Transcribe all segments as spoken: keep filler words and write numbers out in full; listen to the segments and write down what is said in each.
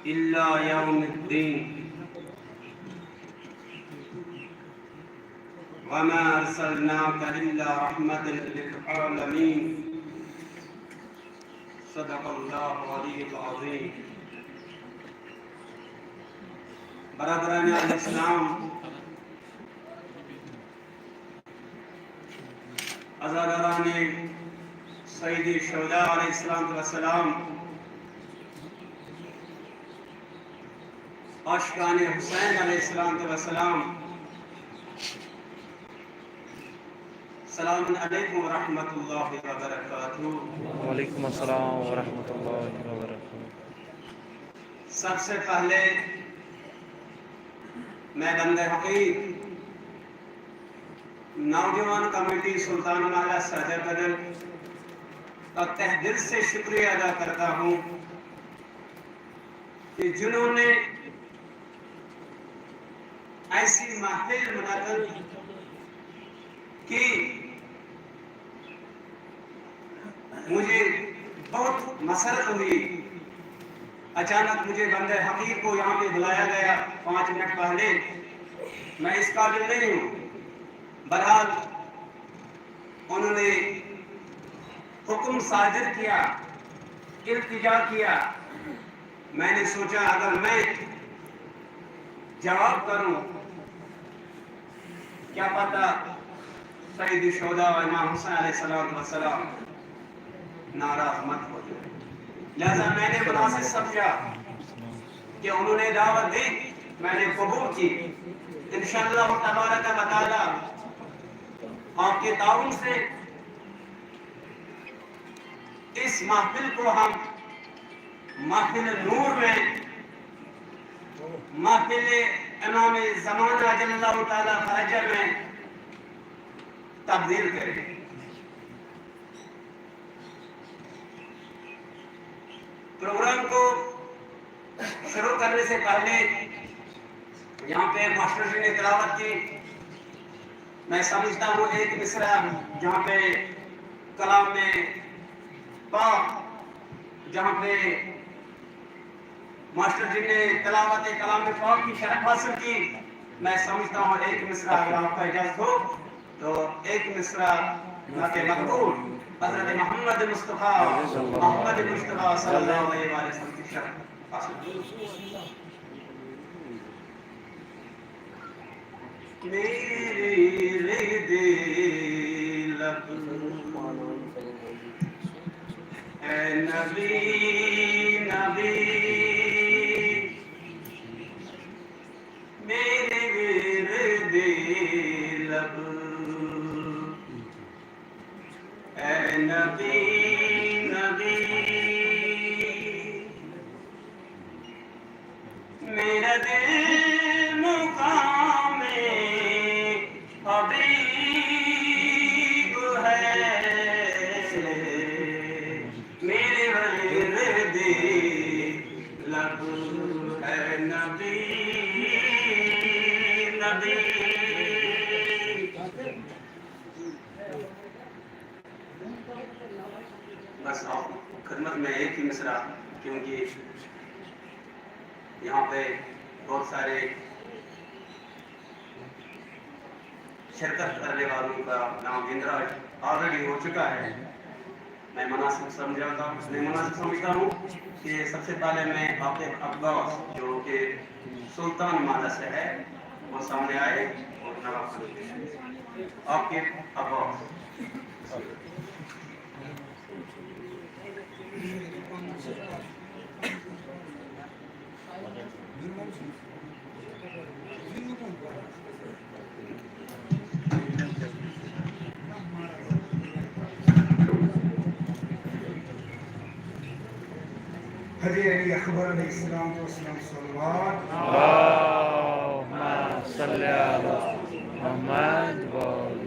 إلى يوم الدين. وما أرسلناك إلا رحمة للعالمين. صدق الله العلي العظيم. برادران الإسلام، عزاداران سید شہداء علیہ الصلوۃ والسلام، عاشقان حسین علیہ الصلوۃ والسلام، السلام علیکم ورحمۃ اللہ وبرکاتہ۔ وعلیکم السلام ورحمۃ اللہ وبرکاتہ۔ سب سے پہلے میں بندہ حقیر، نوجوان کمیٹی سلطان محلہ ساجہ قدر کا تہ دل سے شکریہ ادا کرتا ہوں کہ جنہوں نے ایسی محفل منعقد کی۔ مجھے بہت مسرت ہوئی، اچانک مجھے بندہ حقیر کو یہاں پہ بلایا گیا پانچ منٹ پہلے۔ میں اس قابل نہیں ہوں۔ بہرحال، انہوں نے حکم صادر کیا، التجا کیا۔ میں نے سوچا، اگر میں جواب کروں، کیا پتہ سید الشہداء امام حسین علیہ الصلوۃ والسلام ناراض مت ہو جائے۔ لہذا میں نے مناسب سمجھا کہ انہوں نے دعوت دی، میں نے قبول کی۔ انشاءاللہ تبارک و تعالی آپ کے تعاون سے اس محفل کو ہم محفل نور میں، محفل امام زمانہ جل اللہ تعالی فرجہ میں تبدیل کریں۔ پروگرام کو شروع کرنے سے پہلے یہاں پہ ماسٹر جی نے تلاوت کی۔ میں سمجھتا ہوں ایک مصرع جہاں پہ کلام پاک، جہاں پہ ماسٹر جی نے تلاوت کلام پاک کی شرف حاصل کی، میں سمجھتا ہوں ایک مصرع اگر آپ کا اجازت ہو تو ایک مصرع نعت مقبول حضرت محمد مصطفیٰ، محمد مصطفیٰ صلی اللہ علیہ وآلہ وسلم کی شرف حاصل کی۔ میرے ورد لب، اے نبی، نبی، میرے ورد لب، اے نبی، نبی، میرا دل مقام حبیب ہے، میرے ورد لب ہے نبی، نبی۔ بس آپ خدمت میں ایک ہی مصرع، کیونکہ یہاں پہ بہت سارے شرکت کرنے والوں کا نام اندراج آلریڈی ہو چکا ہے۔ میں مناسب سمجھاتا ہوں، میں مناسب سمجھتا ہوں کہ سب سے پہلے میں عاقب عباس، جو کہ سلطان مادہ سے ہے، وہ سامنے آئے اور نواب خان پیش کریں۔ عاقب عباس۔ حضرت علی اکبر علیہ السلام والسلام، صلوات۔ اللهم صل على محمد وآل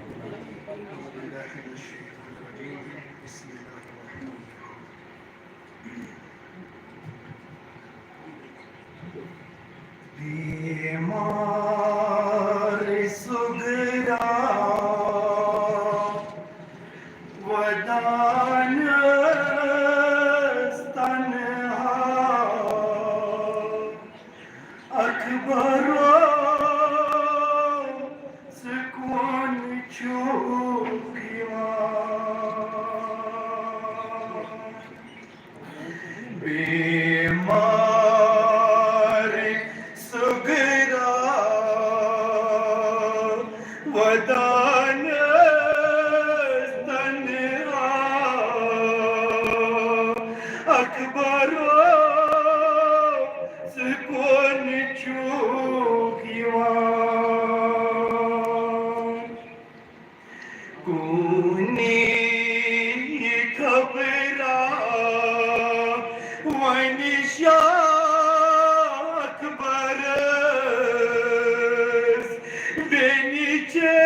محمد۔ أعوذ بالله من الشيطان الرجيم۔ بسم الله الرحمن الرحيم۔ بیمار صغرا ودان است تنها، بھروسہٕ کُن چھُکھ یِوان۔ بیمار صغرا ودانس تنہا، اکبرو ژٕ کُن چھُکھ یِوان؟ کونی خبرا وۄنۍ شاہ اکبرس بیٚنہِ چے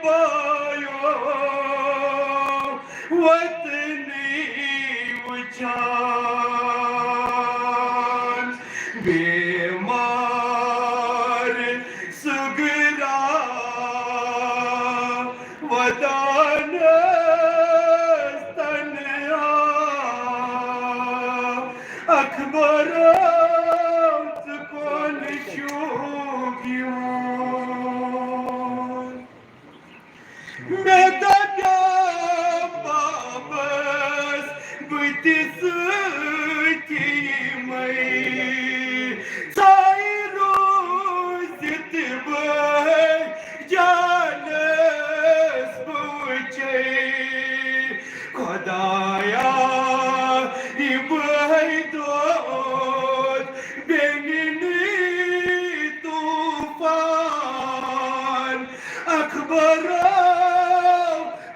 بایو وطنٕے وٕچھان۔ بیمار صغرا ودانس تنہا، اکبرو ژٕ کُن چھُکھ یِوان۔ مےٚ دَپیٛاو بابَس بہٕ تہِ سۭتۍ یِمَے، ژاے روٗزِتھ بہٕ جانَس بہٕ وٕچھَے۔ خۄدایا، یہِ بہٕ دود بیٚنہِ نی طوفان، اکبرو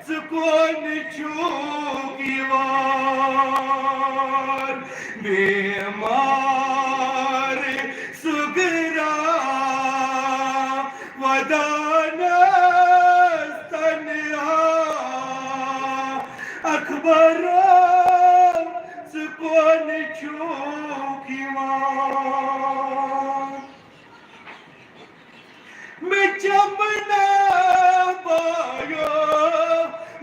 ژٕ کُن چھُکھ یِوان؟ بیمار صغرا ودانس تنہا، اکبرو ژٕ کُن چھُکھ یِوان؟ مےٚ چمنا بایو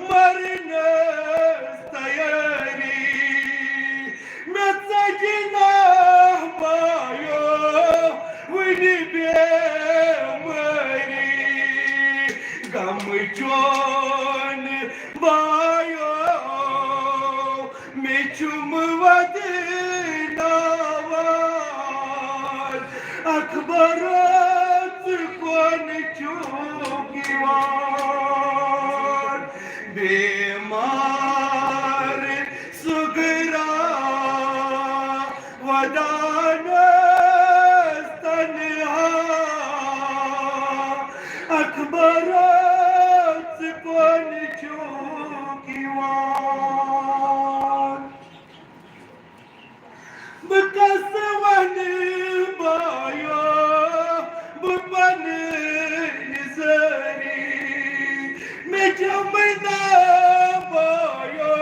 مرنس تیٲری، مےٚ ژجنا بایو وٕنہِ بیمٲری۔ غم چون بایو مےٚ چھُم ودناوان، اکبرو ژٕ کُن چھُکھ یِوان؟ بیمار صغرا ودانس تنہا، اکبرو ژٕ کُن چھُکھ یِوان؟ بہٕ کس ونہٕ بایو، بہٕ پنٕنۍ زٲری۔ مےٚ چھمنا بایو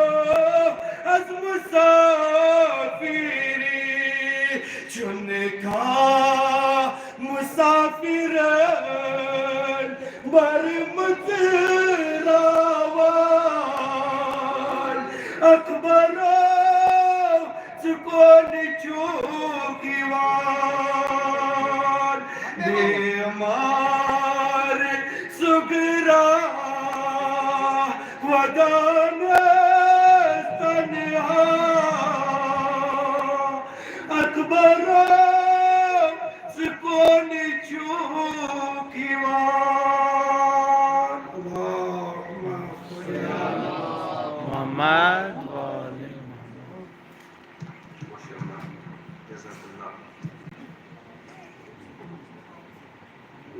از مسافری۔ چھُنہٕ کانٛہہ مسافرن برمٕژ راوان۔ اکبرو ژٕ کُن چھُکھ یِوان؟ بیمار صغرا ودانس تنہا، اکبرو ژٕ کُن چھُکھ یِوان؟ اللہم صل علی محمد وآل محمد۔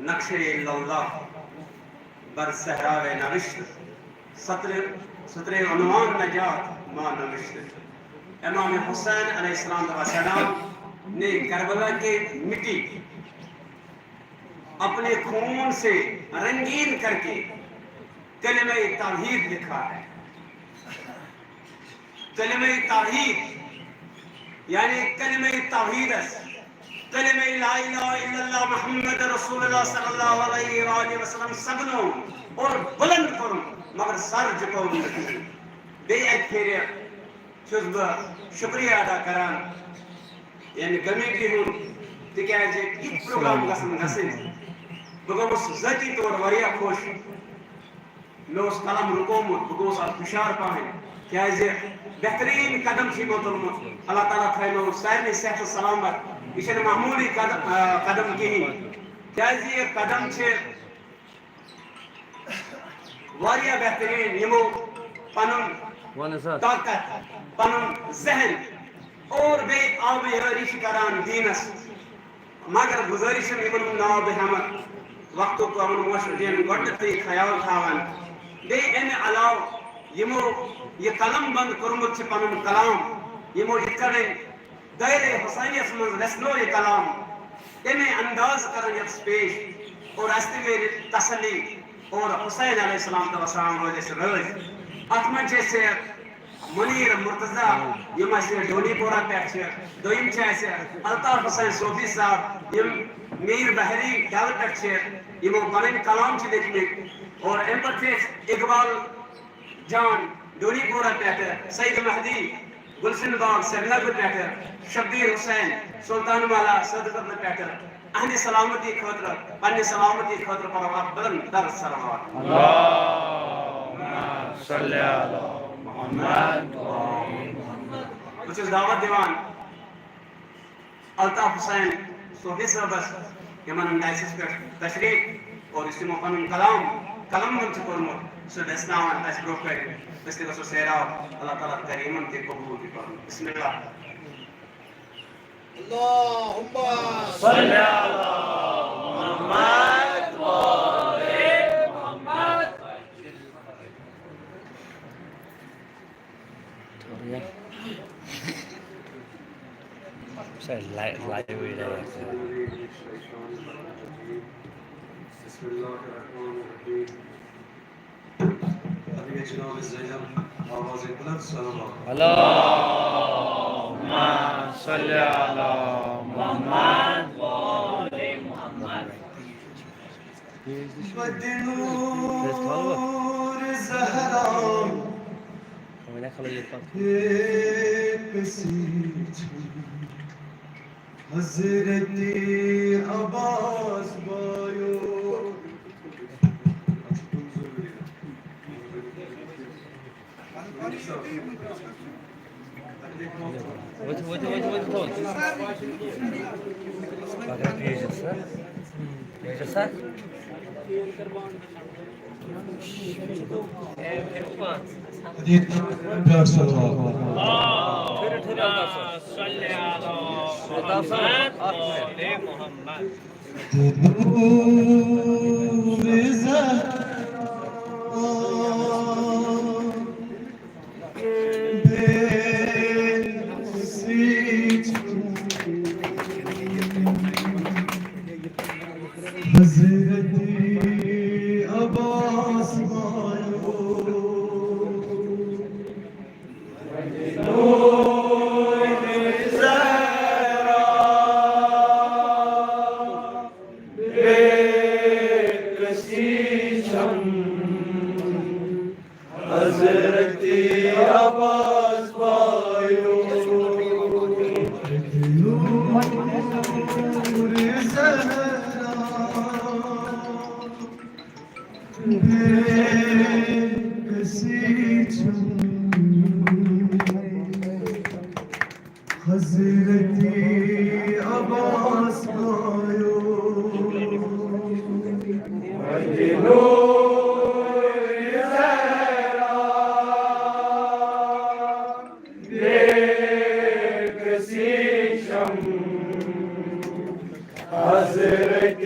نقشِ الا اللہ بر صحراوِ نوشت، سطر، سطرِ عنوان نجات ما نوشت۔ امام حسین علیہ الصلوۃ والسلام نے کربلا کی مٹی اپنے خون سے رنگین کر کے کلمہ توحید لکھا ہے۔ کلمہ توحید، یعنی کلمہ توحیدس، کلمہ لا الہ الا اللہ محمد رسول اللہ صلی اللہ علیہ وآلہ وسلم سگنو اور بلند کرو، مگر سر جھکو نہ کہین۔ بیٚیہِ اکہِ پھیرِ چھُس بہٕ شُکریہ ادا کران ییٚمہِ کمیٹی ہُنٛد، تِکیٛازِ یِتھۍ پروگرام گژھن گژھٕنۍ۔ بہٕ گوٚوُس ذٲتی طور واریاہ خۄش۔ مےٚ اوس قلم رُکومُت، بہٕ گوٚوُس آز ہُشار پہن، کیٛازِ بہتریٖن قدم چھُ یِمو تُلمُت۔ اللہ تعالیٰ تھٲینو سارنٕے صحت و سلامت۔ یہِ چھُنہٕ معموٗلی قدم، آ، قدم کِہیٖنۍ، کیٛازِ یہِ قدم چھِ واریاہ بہتریٖن، یِمو پنُن وَن سا۔ طاقت، پنُن ذہن اور بیٚیہِ آبہٕ یٲری چھِ کران دیٖنس۔ مگر گُزٲرِش چھم یِمن ہُنٛد ناو بہٕ ہٮ۪مہٕ، وقتُک پٮ۪وان موشر دِن گۄڈٕنٮ۪تھٕے خیال تھاوان۔ بیٚیہِ اَمہِ علاوٕ یِمو یہِ قلم بند کوٚرمُت چھُ پنُن کلام، یِمو یِتھ کٔنۍ دٲیرے حسینیس منٛز ویژھنو یہِ کلام، تَمے انداز کرن یتس پیش اور اسہِ تہِ میلہِ تسلی اور حسین علیہ السلام تہٕ وسلام روزِ اسہِ رٲضۍ۔ اتھ منٛز چھِ اسہِ منیر مرتضی، یِم اسہِ ڈونی پورہ پٮ۪ٹھ چھِ، دوٚیِم چھِ اسہِ الطاف حسین صوفی صاحب، یِم میر بحری ڈل پٮ۪ٹھ چھِ، یِمو پنٕنۍ کلام چھِ لیکھمٕتۍ، اور امہِ پتہٕ چھِ اسہِ اقبال جان ڈونی پورہ پٮ۪ٹھٕ، سعید مہدی گلشن باغ سرینگرٕ پٮ۪ٹھٕ، شبیر حسین سلطان مالا صدقرنہٕ پٮ۪ٹھٕ۔ اہندِ سلامتی خٲطرٕ، پننہِ سلامتی خٲطرٕ پرو اکھ بلند تر صلوات۔ اللہم صل علی محمد۔ بہٕ چھُس دعوت دِوان الطاف حسین صوفی صٲبس، یِمن ڈائسس پٮ۪ٹھ تشریف اور یُس یِمو پنُن کلام قلم منٛز چھُ کوٚرمُت، سُہ ویژھناوان اسہِ برٛونٛہہ کنہِ۔ أسۍ تہِ گژھو سیراو، اللہ تعالیٰ کرِ یِمن تہِ قبول تہِ پنُن۔ بسم اللہ۔ اللہم صل علی محمد و آل محمد۔ سر، لائیو، لائیو ہی رہے۔ بسم اللہ الرحمن الرحیم۔ حبیب جناب زینب، آواز بلند صلوات۔ اللہم صل علی محمد و آل محمد۔ بدنور زہرا۔ وۄنۍ ہا کھلٲیِو پتہٕ۔ بے کسی چھم حضرت عباس بایو۔ ؤتھِو، ؤتھِو، ؤتھِو، ؤتھِو، تھوٚد۔ پگاہ پیش سا۔ پیش سا۔ ٹھٔہرِو، ٹھٔہرِو، الطاف صٲب۔ الطاف صٲب، اکھ منٹ۔ حضرت عباس بایو۔ حضرت عباس بایو۔ نور زہرا۔ بے کسی چھم حضرت عباس بایو۔ بے کسی چھم حضرت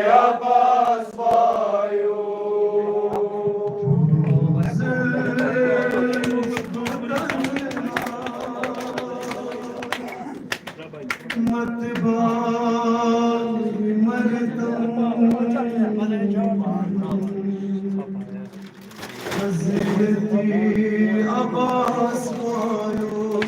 عباس بایو۔ مت بال مردم۔ حضرت عباس بایو۔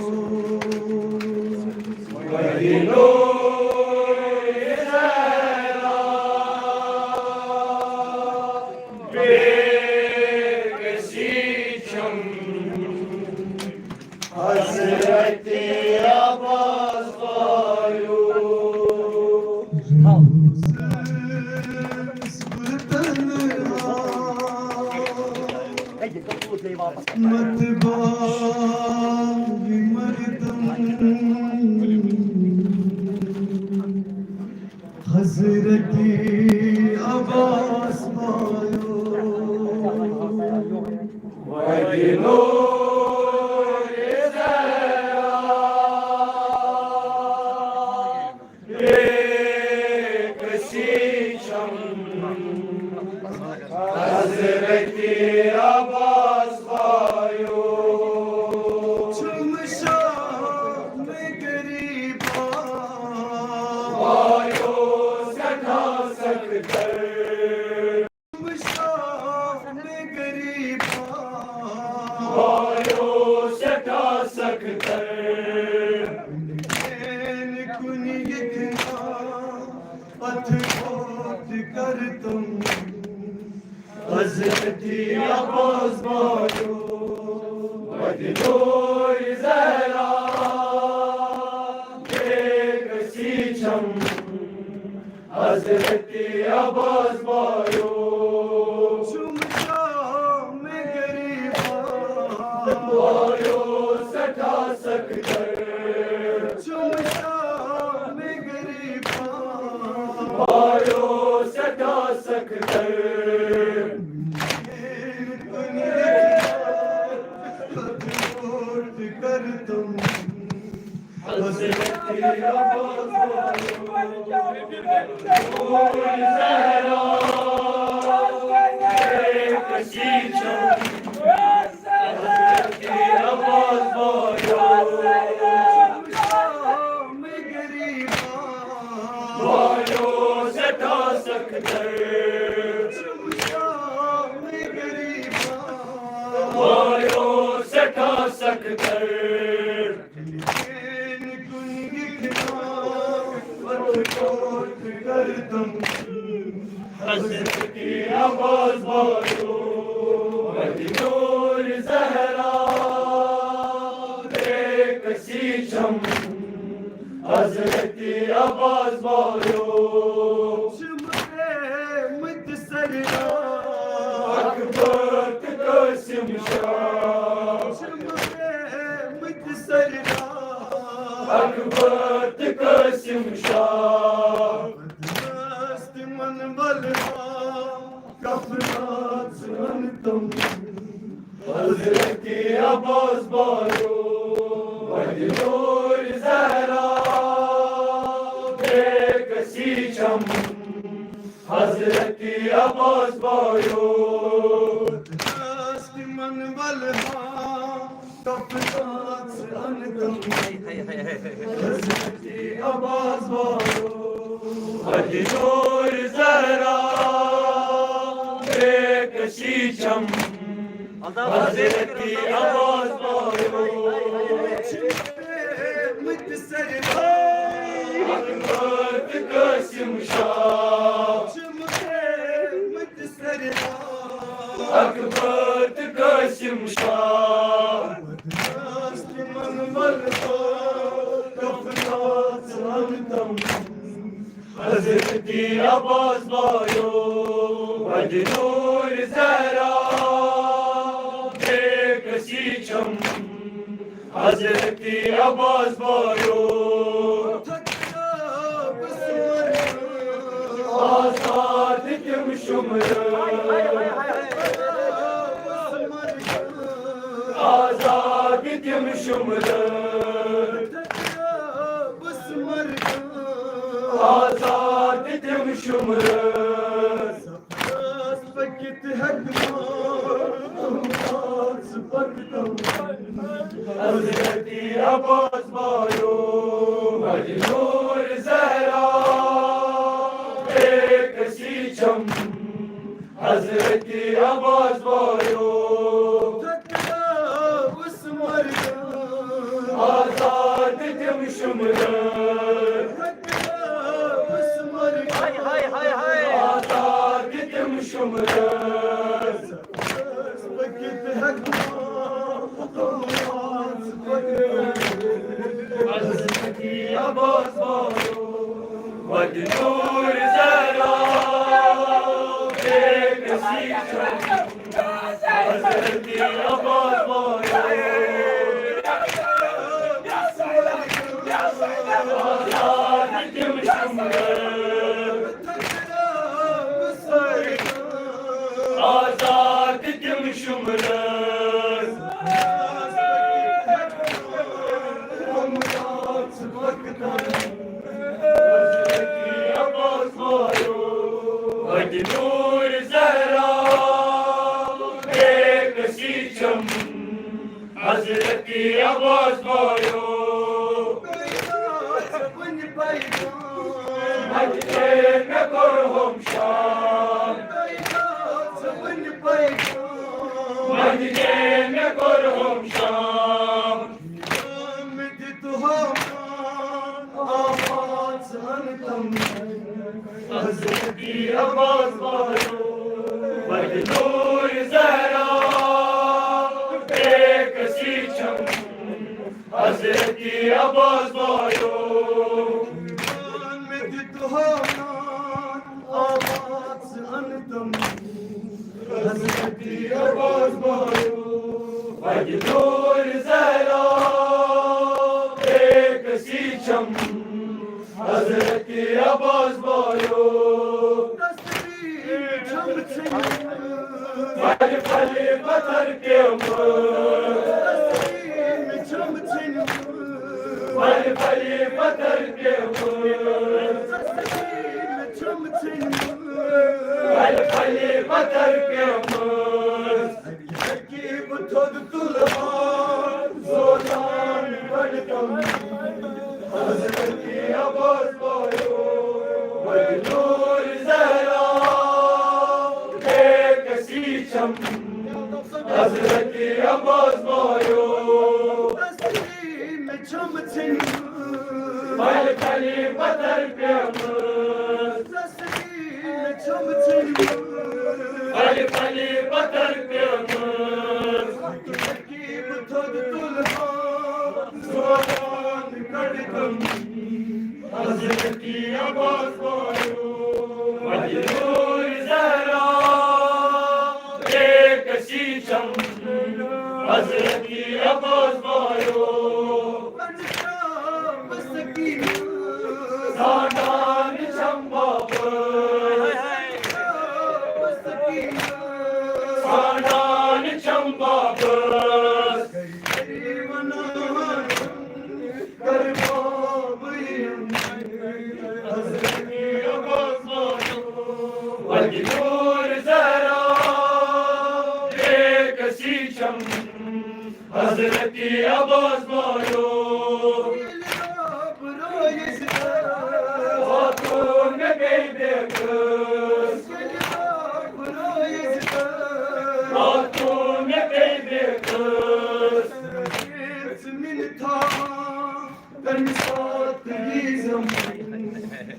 حضرت عباس بایو۔ مت باغ مردم، حضرت عباس بایو، وَدِ نوٗرِ زہرا، بے کسی چھم، حضرت عباس بایو۔ چھم شام غریبا، بایو سٮ۪ٹھاہ سخت درد۔ چھم شام غریبا، بایو سٮ۪ٹھاہ سخت درد۔ کُنہِ ییٚتہِ نا پتھ کوت کرتم، حضرت عباس بایو، وَدِ نوٗرِ زہرا، بے کسی چھم، حضرت عباس بایو۔ چھم شام غریبا، بایو سٮ۪ٹھاہ سخت درد۔ چھم شام غریبا، بایو سٮ۪ٹھاہ سخت درد۔ کُنہِ لوٹ کرتم، حضرت عباس بایو، زہرا، بے کسی چھم، حضرت عباس بایو۔ بایو سٮ۪ٹھاہ سخت درد۔ بایو سٮ۪ٹھاہ سخت درد۔ حضرت عباس بایو، وَدِ نوٗرِ زہرا، بے کسی چھم، حضرت عباس بایو۔ چھم پرٛیمٕتۍ سردار اکبر تہٕ قاسم شاہ۔ چھم پرٛیمٕتۍ سردار اکبر تہٕ قاسم شاہ۔ ٲس تِمن ولوا کفنات ژھٕنن تِم۔ حضرت عباس بایو، وَدِ نوٗرِ زہرا، بے کسی چھم، حضرت عباس بایو۔ ٲس تِمن ولوا کفنات ژھٕنن تِم۔ حضرت عباس بایو، وَدِ نوٗرِ زہرا، بے کسی چھم، حضرت عباس بایو۔ چھم پرٛیمٕتۍ سردار اکبر تہٕ قاسم شاہ۔ چھم پرٛیمٕتۍ سردار اکبر تہٕ قاسم شاہ۔ ٲس تِمن ولوا کفنات ژھٕنن تِم۔ حضرت عباس بایو، وَدِ نوٗرِ زہرا، بے کسی چھم، حضرت عباس بایو۔ آزاد تِم شُمرٕ، آزاد تِم شُمرٕ۔ آزاد تِم شُمرٕ۔ پٔکِتھ ہٮ۪کہٕ نہٕ، ژٕ پٔکۍ تِم۔ حضرت عباس بایو، وَدِ نوٗرِ زہرا، بے کسی چھم۔ حضرت عباس بایو، تھکراوُس مرگن۔ آزاد تِم شُمرٕ۔ تھکراوُس مرگن۔ ہاے، ہاے، ہاے، ہاے۔ آزاد تِم شُمرٕ۔ بہٕ کِتھ ہٮ۪کہٕ مان تِم آز پٔکِتھ؟ حضرت عباس بایو، وَدِ نوٗرِ زہرا۔ حضرت عباس بایو، آزاد تِم شُملہٕ، آزاد تِم شُملہٕ۔ حضرت عباس بایو، وتہِ نور زہرا، بے کسی چھم، حضرت عباس بایو۔ وتہِ مےٚ کوٚر ہم شام، وتہِ مےٚ کوٚر ہم شام۔ آواز انتم، حضرت عباس بایو، وتہِ نور زہرا، بے کسی چھم، حضرت عباس بایو۔ آواز انتم، حضرت عباس بایو، وتہِ نور زہرا، بے کسی چھم، حضرت عباس بایو۔ تسلیم چھم ژھنِم، پھلہِ پھلہِ پتھر پیمٕژ۔ تسلیم چھم ژھنِم، پھلہِ پھلہِ پتھر پیمٕژ۔ تسلیم چھم ژھنِم، پھلہِ پھلہِ پتھر پیمٕژ۔ رقیب تھوٚد تُلہار، زولان گۄڈٕ تِم۔ حضرت عباس بایو، وتہِ نور زہرا، بے کسی چھم، حضرت عباس بایو۔ تسلیم چھم ژھنِم، پھلہِ پھلہِ پتھر پیمٕژ۔ تسلیم چھم ژھنِم، پھلہِ پھلہِ پتھر پیمٕژ۔ رقیب تھوٚد تُلہار، زولان گۄڈٕ تِم۔ حضرت عباس بایو، وتہِ نور زہرا، بے کسی چھم، حضرت عباس بایو۔ سانڈان چھم واپس، سانڈان چھم واپس۔ وتہِ نور زہرا، بے کسی چھم، حضرت عباس بایو۔ واتو مےٚ گٔے بے کس، واتو مےٚ گٔے بے کس۔ تمہِ ساتہٕ ییٖزٮ۪م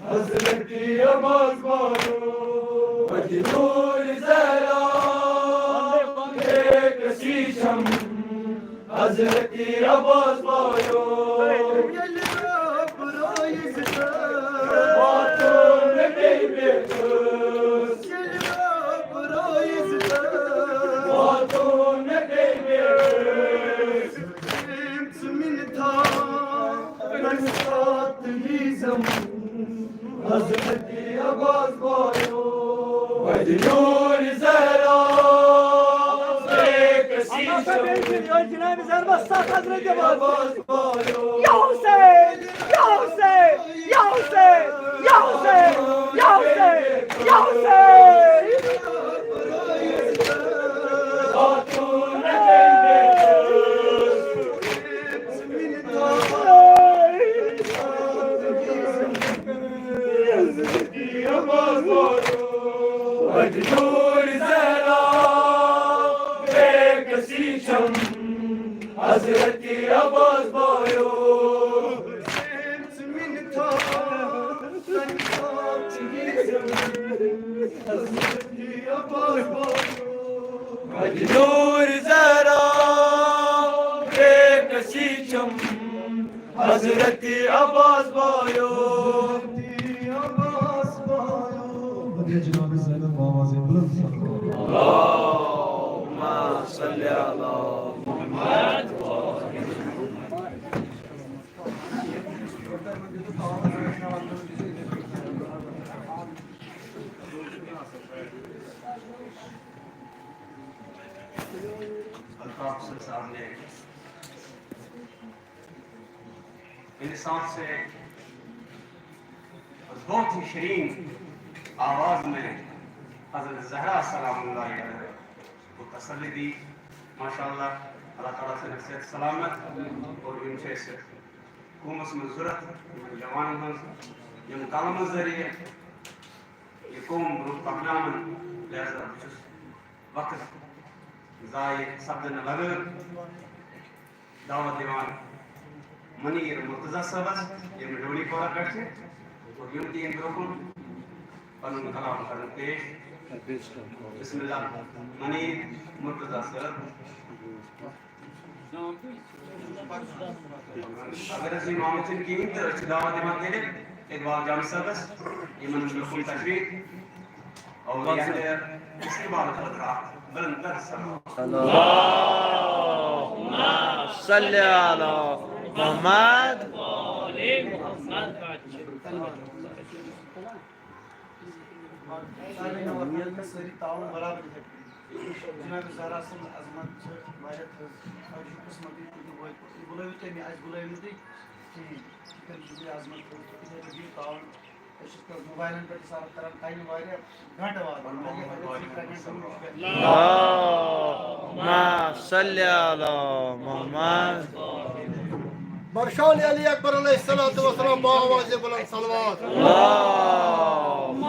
حضرت عباس بایو، وتہِ نور زہرا، بے کسی چھم، حضرت عباس بایو۔ ییٚلہِ رب روزِ تہٕ واتو نہٕ بیٚیہِ بیٚکس۔ ییٚلہِ رب روزِ تہٕ واتو نہٕ بیٚیہِ بیٚکس۔ ژٕ مِنتھا، تَمہِ ساتہٕ ییٖزٮ۪م حضرت عباس بایو۔ وتہِ نور زہرا، بے کسی چھم۔ جناب زہرا، ستھ حضرت عباس بایو۔ یا حسین، یا حسین، یا حسین، یا حسین، یا حسین، یا حسین۔ حضرت عباس بایو۔ نور زہرا، بے کسی چھم، حضرت عباس بایو۔ جناب زینب آواز بلند۔ الطاف صاحب نے میرے ساتھ سے اور بہت ہی شیرین آواز میں حضرت زہرا سلام اللہ علیہا کو تسلی دی۔ ماشاءاللہ، اللہ تعالیٰ سے نفسیت سلامت اور ان سے قومس من ضرورت، یِمن جوانن ہٕنٛز، یِم قلمہٕ ذٔریعہٕ یہِ قوم برٛونٛہہ پکناوان، لہذا بہٕ چھُس وقت ضایع سپدٕنہٕ بغٲر دعوت دِوان منیٖر مرتضیٰ صٲبس، یِم ڈوڈی پورہ پٮ۪ٹھ چھِ، اور یِم تہِ یِم برٛونٛہہ کُن پنُن کلام کرن پیش۔ بسم اللہ، منیٖر مرتضیٰ صٲب۔ اگر أسۍ یِم آمٕتۍ چھِنہٕ کِہیٖنۍ تہٕ أسۍ چھِ دعوت دِوان تیٚلہِ اقبال جان صٲبس، یِمن برٛونٛہہ کُن تشریٖف اور یتھ استقبال خٲطرٕ اکھ بلند تر سلام۔ اللهم صل على محمد۔ سارنٕے نمبرن منٛز سٲری تعاوُن برابر یِتھَے پٲٹھۍ۔ جناب زہرا سٕنٛز عظمت چھِ واریاہ تھٔز۔ اَسہِ چھُ قٕسمَتٕے تُہۍ وٲتۍ، تُہۍ بُلٲوِو تُہۍ مےٚ، اَسہِ بُلٲوِو نہٕ تُہۍ کِہیٖنۍ۔ یِتھ کٔنۍ چھُ بیٚیہِ عظمت تھٔز، تُہۍ کٔرِو تعاوُن۔ أسۍ چھِ موبایلَن پٮ۪ٹھ حساب کران، ٹایم واریاہ گھنٹہٕ واتان۔ اللهم صل على محمد۔ برشان علی اکبر علیہ الصلوۃ والسلام با آواز بلند صلوات۔ اللهم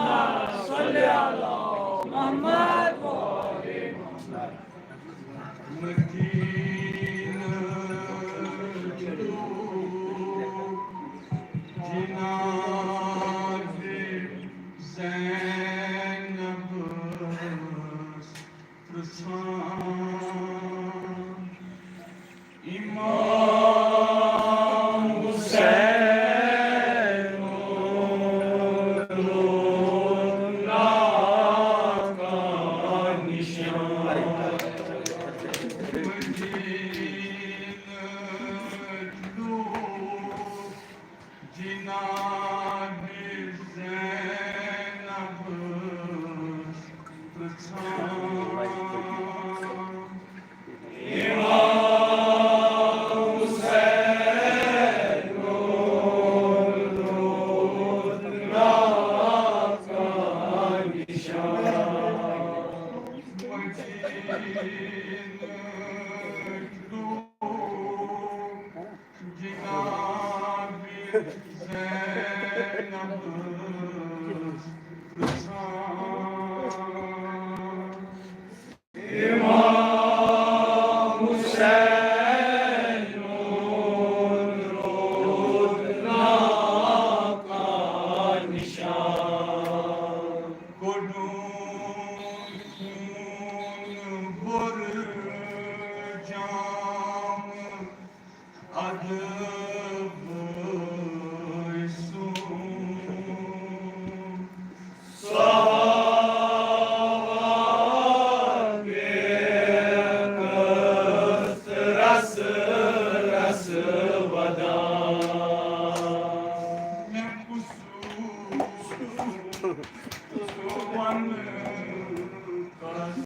صل على محمد۔ مدینہ تو جناب زینب پرژھان۔ امام حسین نشان۔ مدینہ لوگ جناب زینب پرژھان۔ امام حسین روزناکا نشان۔ مدینہ لوگ جناب زینب پرژھان۔ امام حسین روزناکا نشان۔ کوٚڑُن خوٗن برجام ادب سُنٛد۔ صحابہ رس رس ودان۔ مےٚ کُس ونہٕ کس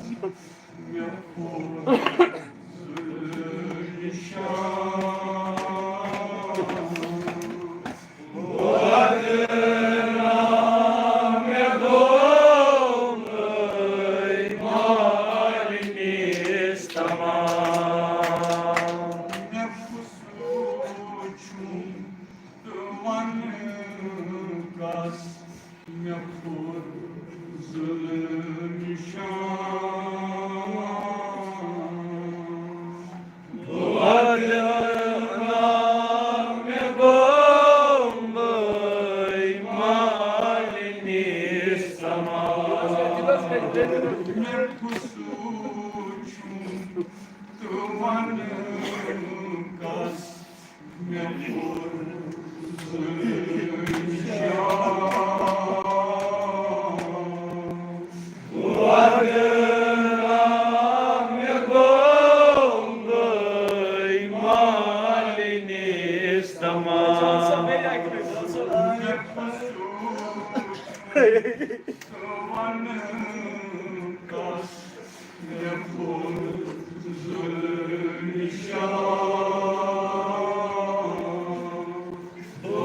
مےٚ پھوٚل نشان۔ وَدُنیا مےٚ گوٚو مٲلۍ مالِنِس تمام۔ مےٚ کُس وُچھُن تہٕ وَنہٕ کس مےٚ پھوٚل نشان۔ وَدُنیا مےٚ گوٚو مٲلۍ مالِنِس تمام۔ مےٚ کُس وُچھُن تہٕ وَنہٕ کس مےٚ پھوٚل نشان۔ وَدُنیا مےٚ گوٚو مٲلۍ مالِنِس تمام۔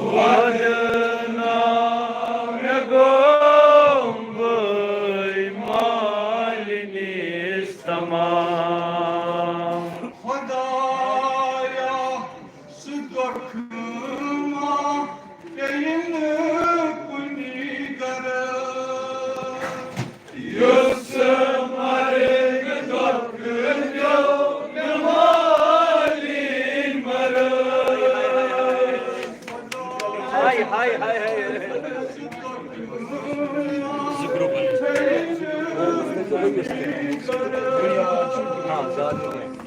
ودنا مےٚ گوٚو بٲے مالِنِس تمام۔ خۄدایا، سُہ دۄکھٕ ما پیٚیہِ نہٕ کُنہِ گرٕ؟ یُس مرگ دۄکھٕ پیوٚو مےٚ مالِنۍ مرگ۔ ہاے، ہاے، ہاے، ہاے۔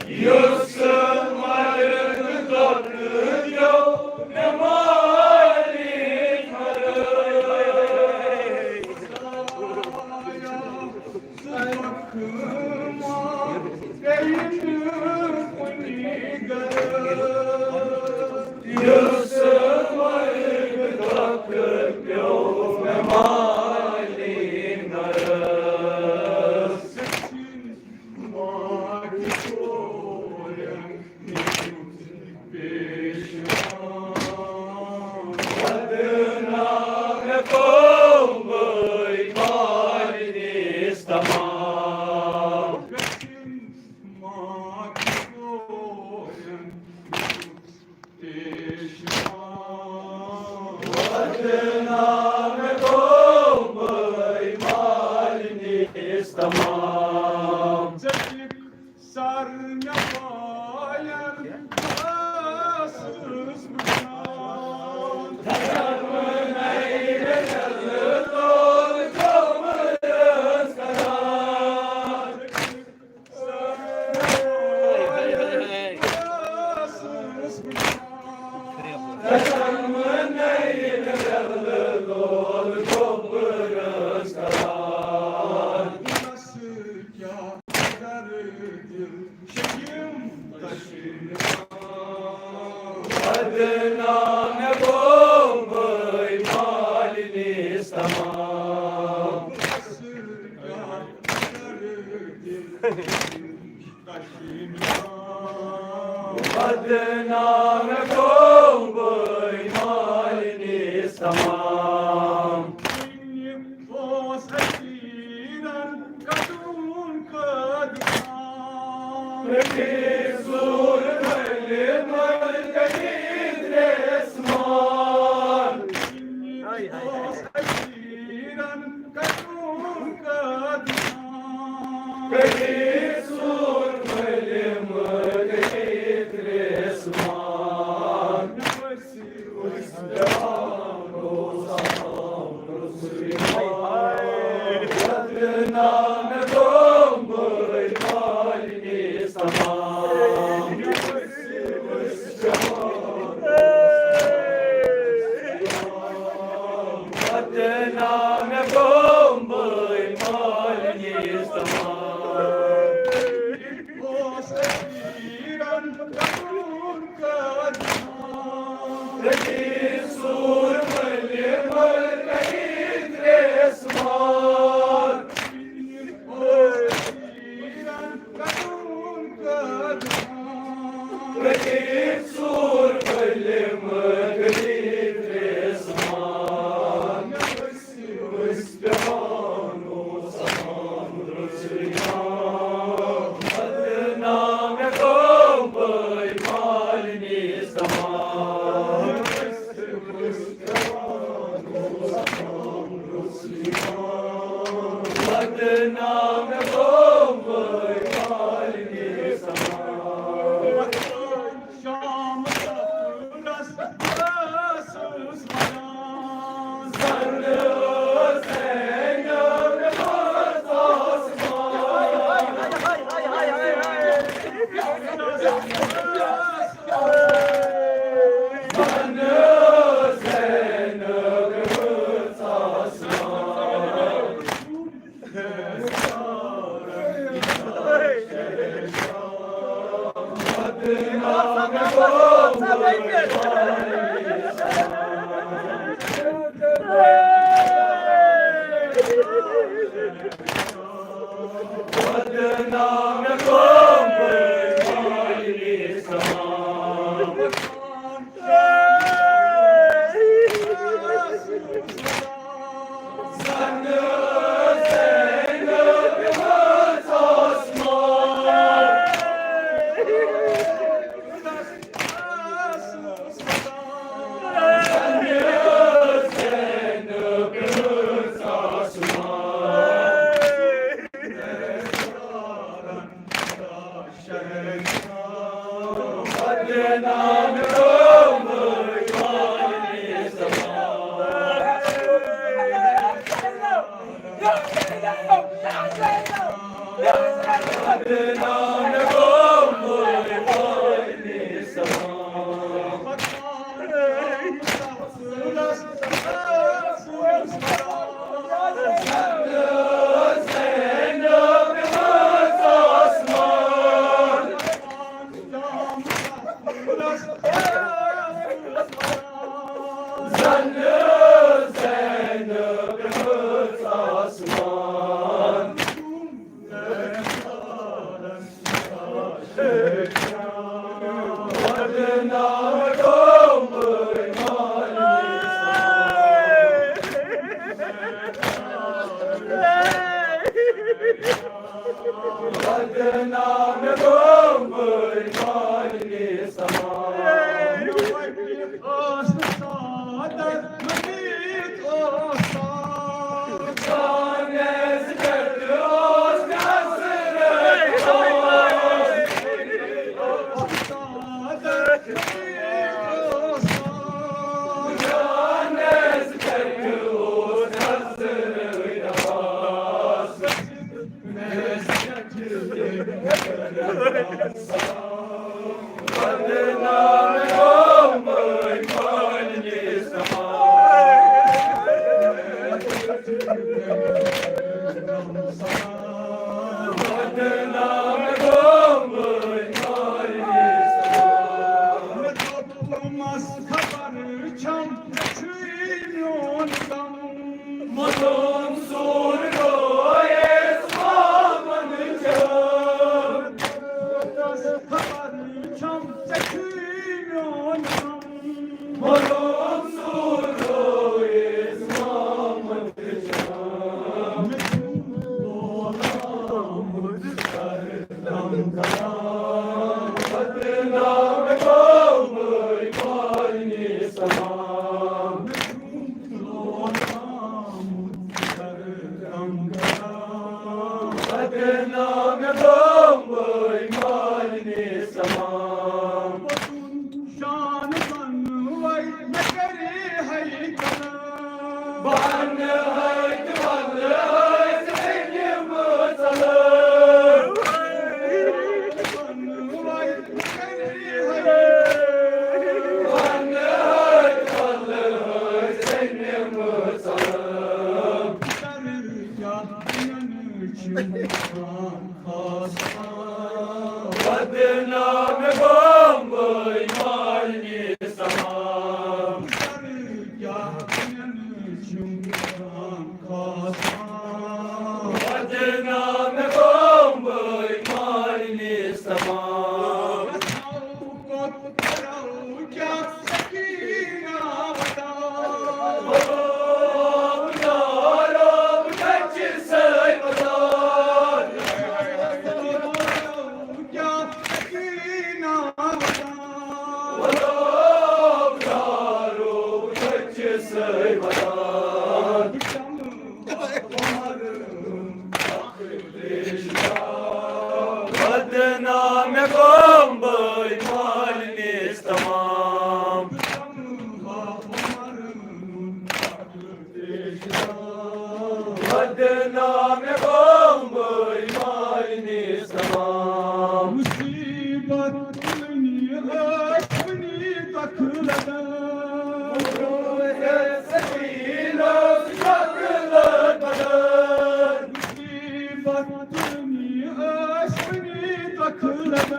یُس مرگ دۄکھٕ پیوٚو مےٚ مالِنۍ مرگ۔ تمام۔ ژٔٹِکھ سر مےٚ بالٮ۪ن، بہٕ ٲسٕس وٕچھان۔ بدنام گوٚو بٲے مالِنِس تمام۔ بدنام گوٚو بٲے مالِنِس تمام۔ اوس حقیٖرن کَتُن قٲدِمان۔ رٔٹِتھ زوٗر ؤلِتھ مٔلکہٕ دِتھ ریسمان۔ اوس حقیٖرن کَتُن قٲدِمان۔ رٔٹِتھ زوٗر ؤلِتھ مٔلکہٕ دِتھ ریسمان۔ بدنام گوم بٲے مالنِس تمام۔ بدنام گوم بٲے مالنِس تمام۔ مصیبت تُلنی ٲسۍ کُنی تۄکھٕ لگان۔ مصیبت تُلنی ٲسۍ کُنی تۄکھٕ لگان۔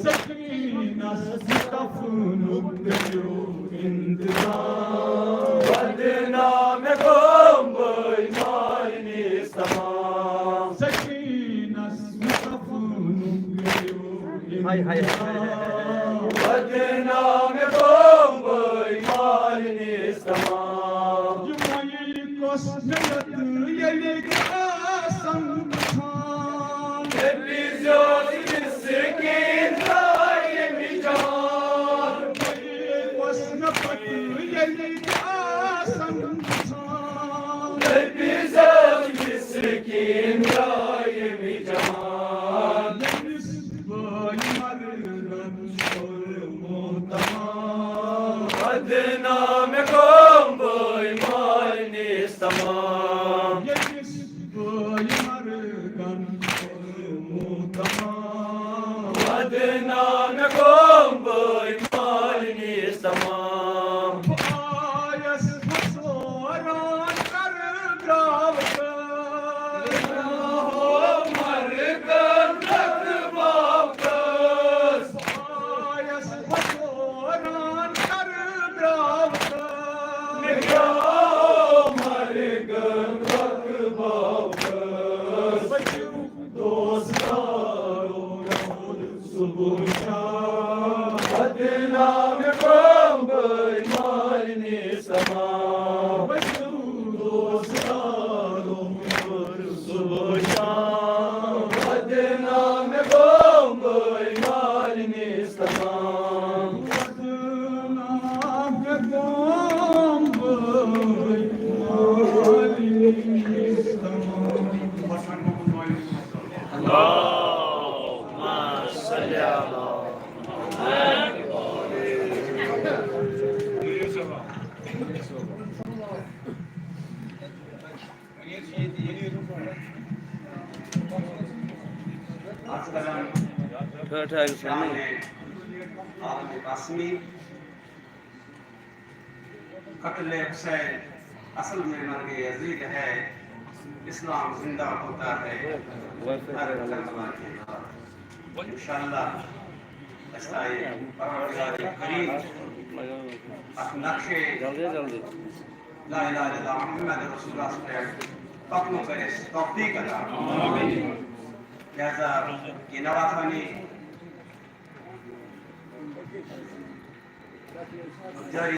سکینس مصطفیٰ نُک کٔرِو انتظام۔ بدنام گوم بٲے مالنِس تمام۔ سکینس مصطفیٰ نُک کٔرِو ہاے، ہاے، ہاے، ہاے، ہاے۔ انتظام۔ بدنام گوم بٲے مالنِس تمام۔ یِمَے کۄس مِلت ییٚلہِ آسن وٕچھان۔ نبی زیوٗٹھ مِسکیٖن درٛاے ییٚمہِ جان۔ یِمَے کۄس مِلت ییٚلہِ آسن وٕچھان۔ نبی زیوٗٹھ مِسکیٖن درٛاے ییٚمہِ جان۔ ییٚمِس بٲے مرنَن کوٚرمُت تمام۔ بدنام گوم بٲے مالنِس تمام۔ ییٚمِس بٲے مرگن کوٚرمُت تمام۔ بدنام اللهم صل على ٹھہر، ٹھہر، سامنے۔ عالم قاسمی، قتل حسین اصل میں مرگ یزید ہے، اسلام زندہ ہوتا ہے ہر کربلا کے بعد۔ انشاءاللہ، استا پروردگار کریم اتھ نقشے جلدی، جلدی۔ لا الہ الا اللہ محمد رسول اللہ صلی اللہ علیہ وسلم پکنُک کٔرِس توفیق عطا۔ لہذا یہ نواخانی جاری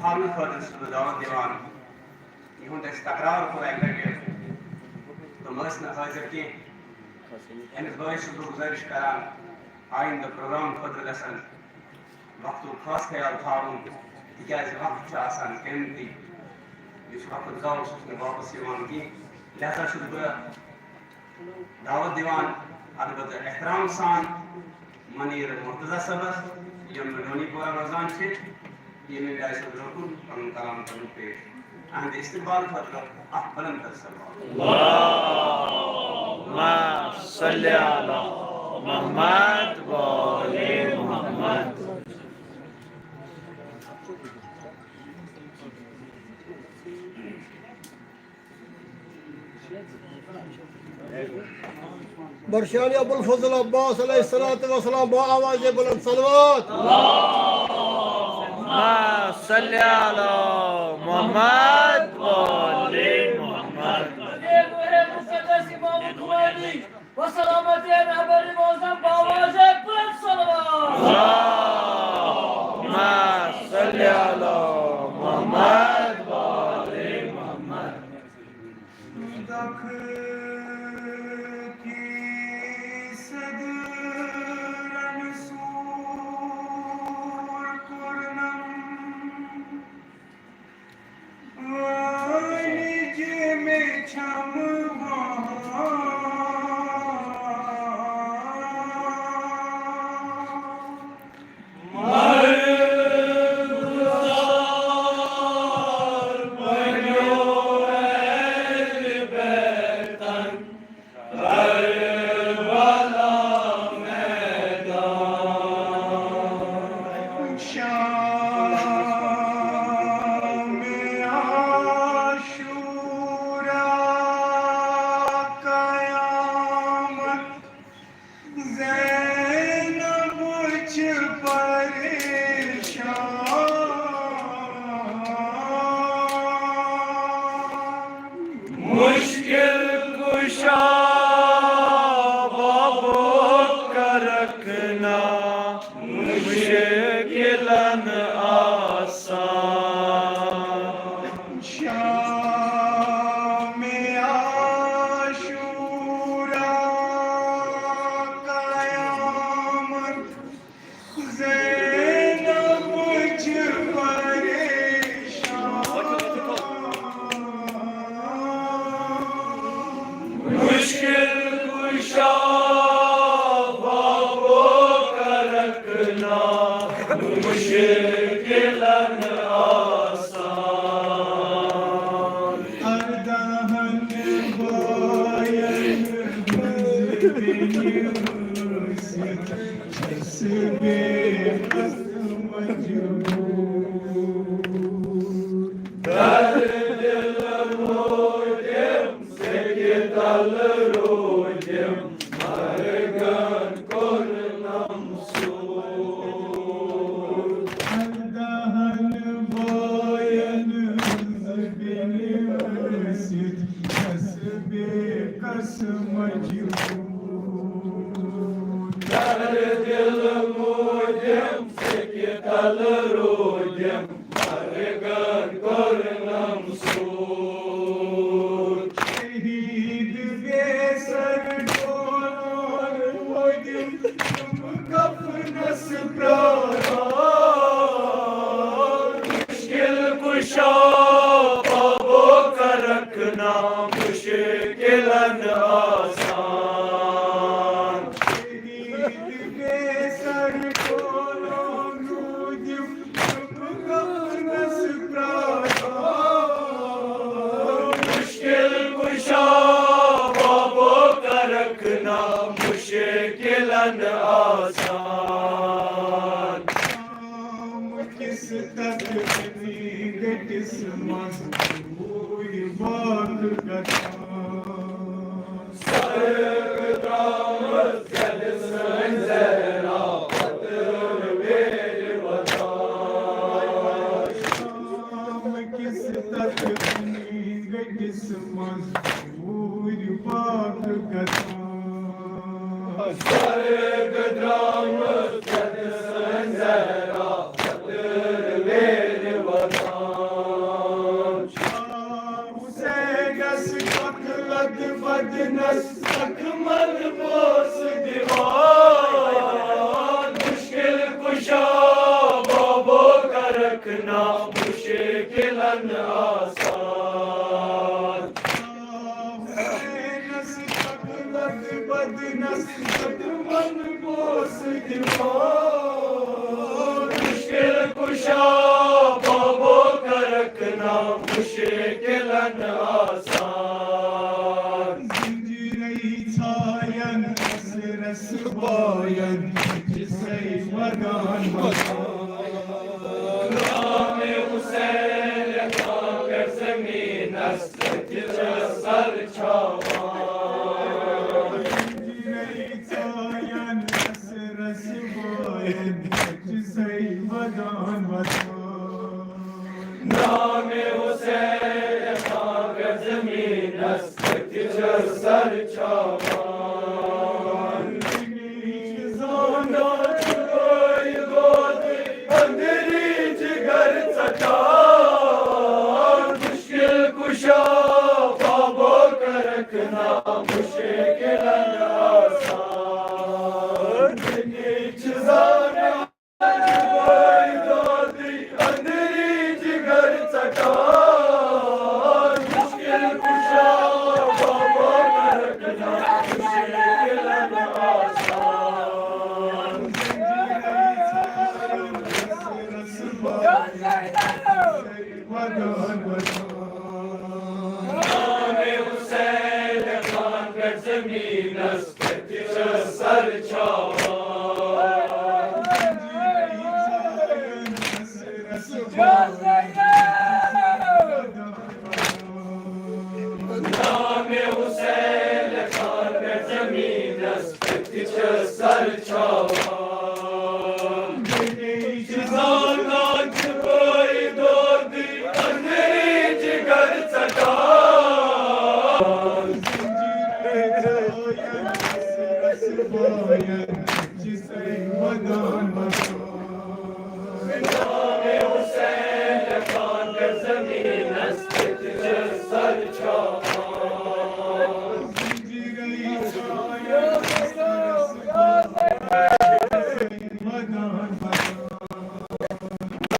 تھاونہٕ خٲطرٕ چھُس بہٕ دعوت دِوان۔ یِہُنٛد اَسہِ تکرار کوٚر اَکہِ لَٹہِ، تِم ٲسۍ نہٕ حٲضِر کینٛہہ۔ أمِس بٲیِس چھُس بہٕ گُزٲرِش کران، آیِندٕ پروگرام خٲطرٕ گژھن وقتُک خاص خیال تھاوُن، تِکیٛازِ وقت چھُ آسان قۭمتی۔ یُس وقت گوٚو، سُہ چھُنہٕ واپس یِوان کینٛہہ۔ لہذا چھُس بہٕ دعوت دِوان، البتہ احترام سان منیر مرتضی صٲبس، یِم ڈونی پورہ روزان چھِ، ییٚمہِ جایہِ سُہ برونٛہہ کُن پنُن کلام کرُن پیش۔ اہندِ استقبال خٲطرٕ اکھ بلند تر سلام۔ اللهم صل على محمد وآل محمد۔ برشانی ابوالفضل عباس علیہ الصلوۃ والسلام با آواز بلند صلوات۔ اللهم صل على محمد وآل محمد۔ وسلامت رهبر معظم با آواز بلند صلوات۔ اللهم صل على محمد وآل محمد۔ دکھ کی صدرن سور کرنم، وانج میں چھم وہاں۔ شام عاشورا قیامت زینب چھ پریشان۔ مشکل کشا بابو کا رکھنا مشکلن آسان۔ شام عاشورا قیامت زینب چھ پریشان۔ مشکل کشا بابو کا رکھنا مشکلن آسان۔ اردہن بایَن ہٕنٛز بیٚنہِ ٲسِتھ چھَس بے بس مجبوٗر۔ در دل موجم سکہِ تل روٗدِم، مرگن کوٚرنم سوٗر۔ اردہن بایَن ہٕنٛز بیٚنہِ ٲسِتھ چھَس بے کس مجبوٗر۔ در دل موٗدِم سکہِ تل روٗدِم، مرگن کوٚرنم سوٗر۔ شہیٖد بے سر ڈولون وٲتِم، تِم کفنس پرٛا قسمت پوٗرۍ باغ گژھان۔ شام کِس تَتھ أنٛدۍ گٔٹِس منٛز پوٗرۍ باغ گژھان۔ سرد درامٕژ گژھان زہرا۔ حسینس غفلت بدنس زخمن بوس دِوان۔ مشکل کشا بابو کرکھ نا مشکلن آسان۔ حسینس غفلت بدنس زخمن بوس دِوان۔ مشکل کشا بابو کرکھ نا مشکلن آسان۔ زنجیرے ژھاین اَسہِ رسواین چھِ سَے ودان ودان۔ نام حسین لیکھان پٮ۪ٹھ زمینس تہٕ تہِ چھِ سر چھاوان۔ زنجیرے ژھاین اَسہِ رسواین چھِ سَے ودان ودان۔ نام حسین لیکھان پٮ۪ٹھ زمینس تہٕ تہِ چھِ سر چھاوان۔ زانان چھُ گٲے دود أنٛدری جگر ژٹان۔ مشکل کشا بابو کرکھ نا مشکلن آسان۔ چھِ زانان چھُ گٲے دود أنٛدری جگر ژٹان۔ مشکل کشا بابو کرکھ نا مشکلن آسان۔ نام حسین لیکھان پٮ۪ٹھ زمینس تہٕ تہِ چھِ سر چھاوان۔ نام حسین لیکھان پٮ۪ٹھ زمینس تہٕ تہِ چھِ سر چھاوان۔ زانان چھِ گٲے دود أنٛدری جگر ژٹان۔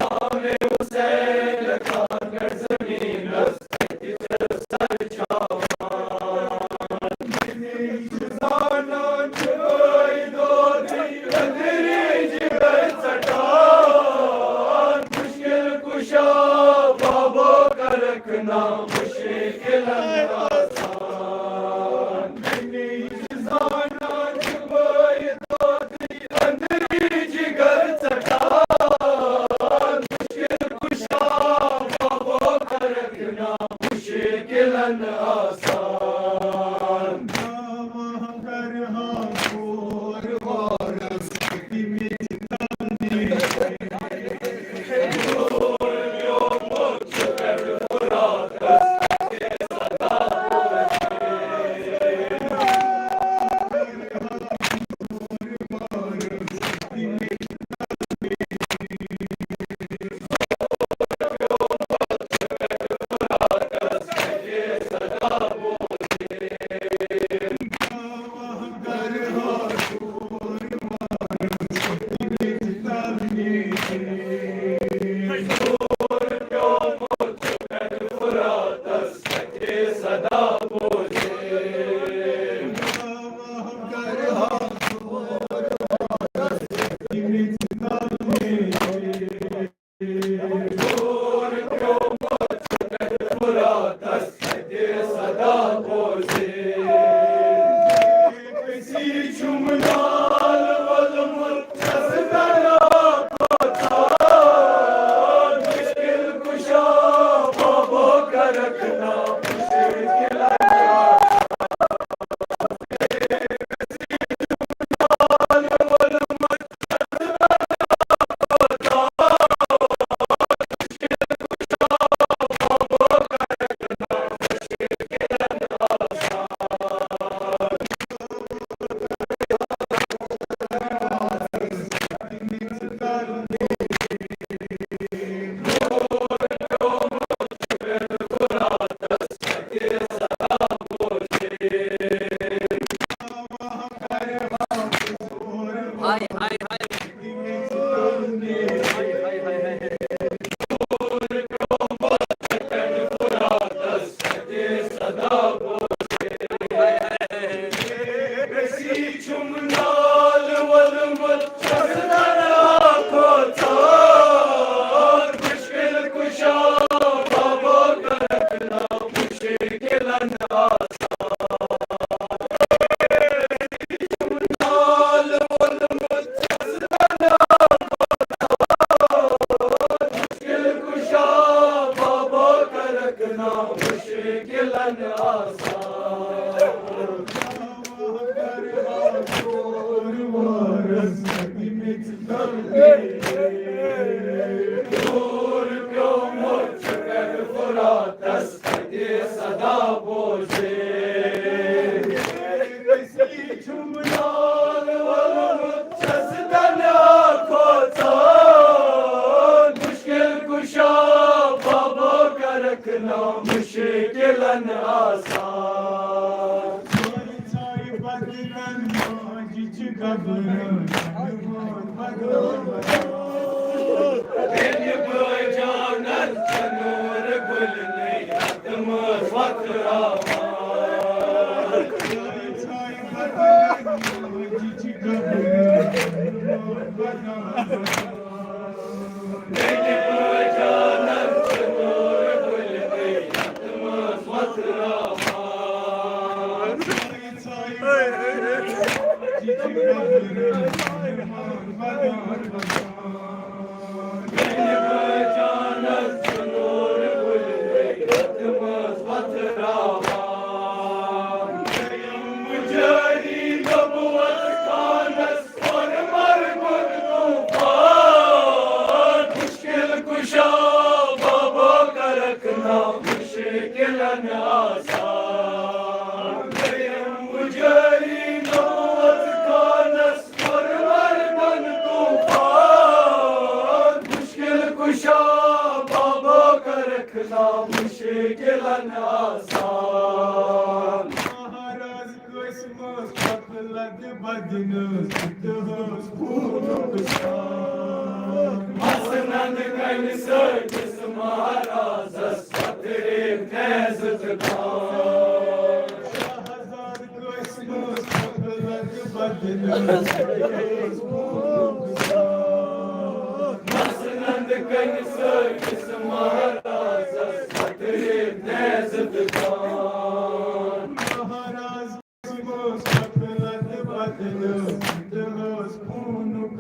نام حسین لیکھان پٮ۪ٹھ زمینس تہٕ تہِ چھِ سر چھاوان۔ مشکل کشا بابو کرکھ نا مشکلن آسان۔ زانان چھُ گٲے دود أنٛدری جگر ژٹان۔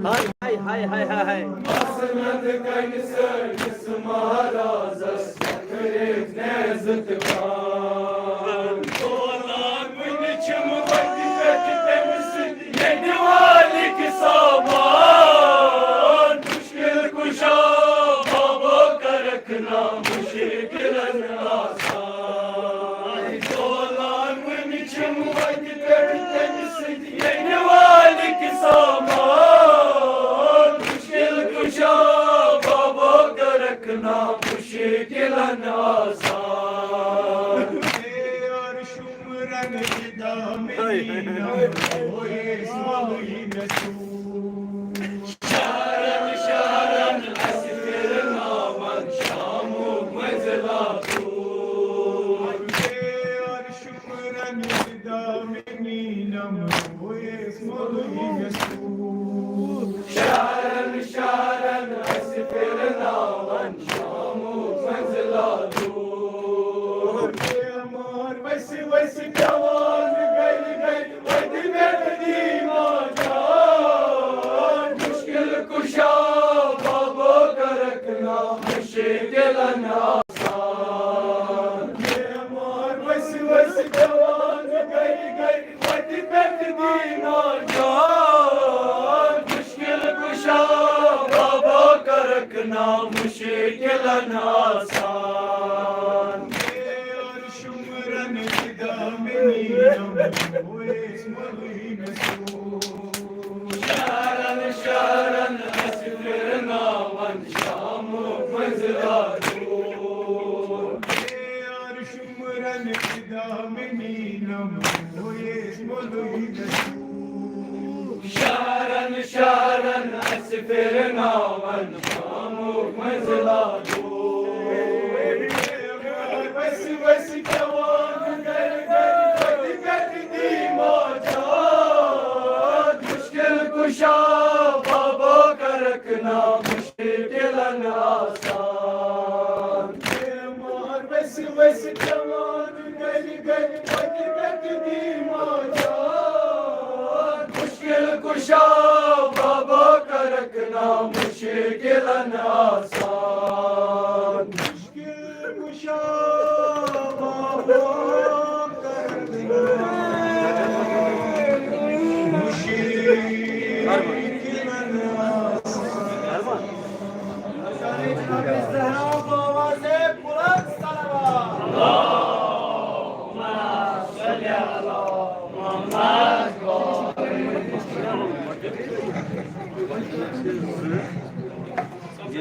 ہاے، ہاے، ہاے، ہاے، ہاے۔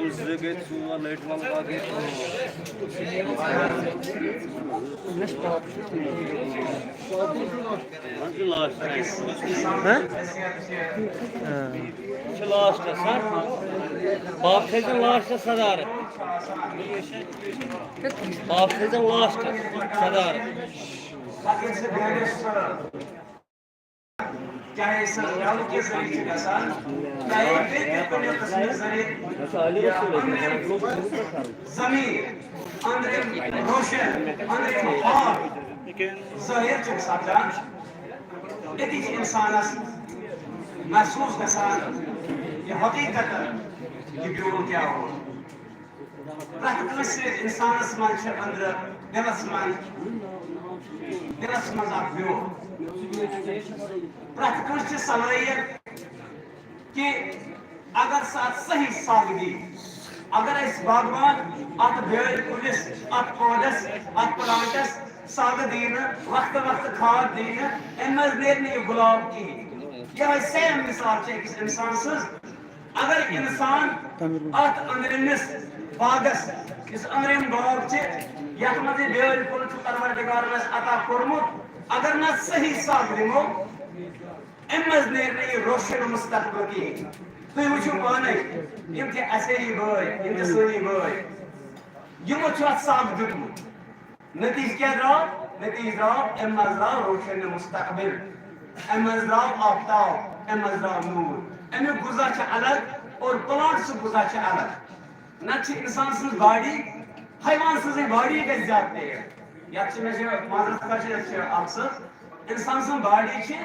زٕ گٔے ژور، لٔٹۍ وَل باقٕے پانٛژھ۔ وۄنۍ چھُ لاسٹ ٹایم۔ ہہ؟ یہِ چھُ لاسٹَس، ہہ؟ باب تھٲیزٮ۪ن لاسٹَس صدارت۔ باب تھٲیزٮ۪ن لاسٹَس صدارت۔ چاہے سُہ میوٕ کہِ ذٔریعہٕ چھُ گژھان، چاہے بیٚیہِ تہِ کُنہِ قٕسمہٕ ذٔریعہٕ۔ ضمیٖر، أنٛدرِم روشن، أنٛدرِم خواب ظٲہِر چھُ سپدان۔ أتی چھُ اِنسانَس محسوٗس گژھان یہِ حقیٖقت، یہِ بیول کیٛاہ اوس۔ پرٛٮ۪تھ کٲنٛسہِ اِنسانَس منٛز چھِ أنٛدرٕ دِلَس منٛز، دِلَس منٛز اَکھ بیول۔ پرٛٮ۪تھ کٲنٛسہِ چھِ صلٲحیت کہِ اگر سُہ اَتھ صحیح سَگ دی، اگر أسۍ باغوان اَتھ بیٛٲلۍ کُلِس، اَتھ پودَس، اَتھ پلانٹَس سَگ دی نہٕ، وقتہٕ وقتہٕ کھاد دی نہٕ، اَمہِ منٛز نیرِ نہٕ یہِ گُلاب کِہیٖنۍ۔ یِہوٚے سیم مثال چھِ أکِس اِنسان سٕنٛز۔ اگر انسان اتھ أنٛدرمِس باغس، یُس أنٛدرِم باغ چھِ، یتھ منٛز یہِ بیٲلۍ کُل چھُ پروردگارن اَسہِ عطا کوٚرمُت، اگر نہٕ اَتھ صحیح سگ دِمو، اَمہِ منٛز نیرِ نہٕ یہِ روشن مستقبل کِہیٖنۍ۔ تُہۍ وٕچھِو پانے، یِم چھِ اَسے یہِ بٲے، یِم چھِ سٲنی بٲے، یِمو چھُ اَتھ سگ دیُتمُت۔ نتیجہ کیٛاہ درٛاو؟ نتیجہ درٛاو، اَمہِ منٛز درٛاو روشن مستقبل، اَمہِ منٛز درٛاو آفتاب، اَمہِ منٛز درٛاو نوٗر۔ اَمیُک غذا چھُ الگ اور پلانٹ سُنٛد غذا چھُ الگ۔ نتہٕ چھِ اِنسان سٕنٛز باڈی، حیوان سٕنٛزٕے باڈی گژھِ زیادٕ تیز۔ یَتھ چھِ مےٚ چھِ معذرت خواہ چھِ، یَتھ چھِ اَفسوس۔ اِنسان سٕنٛز باڈی چھِ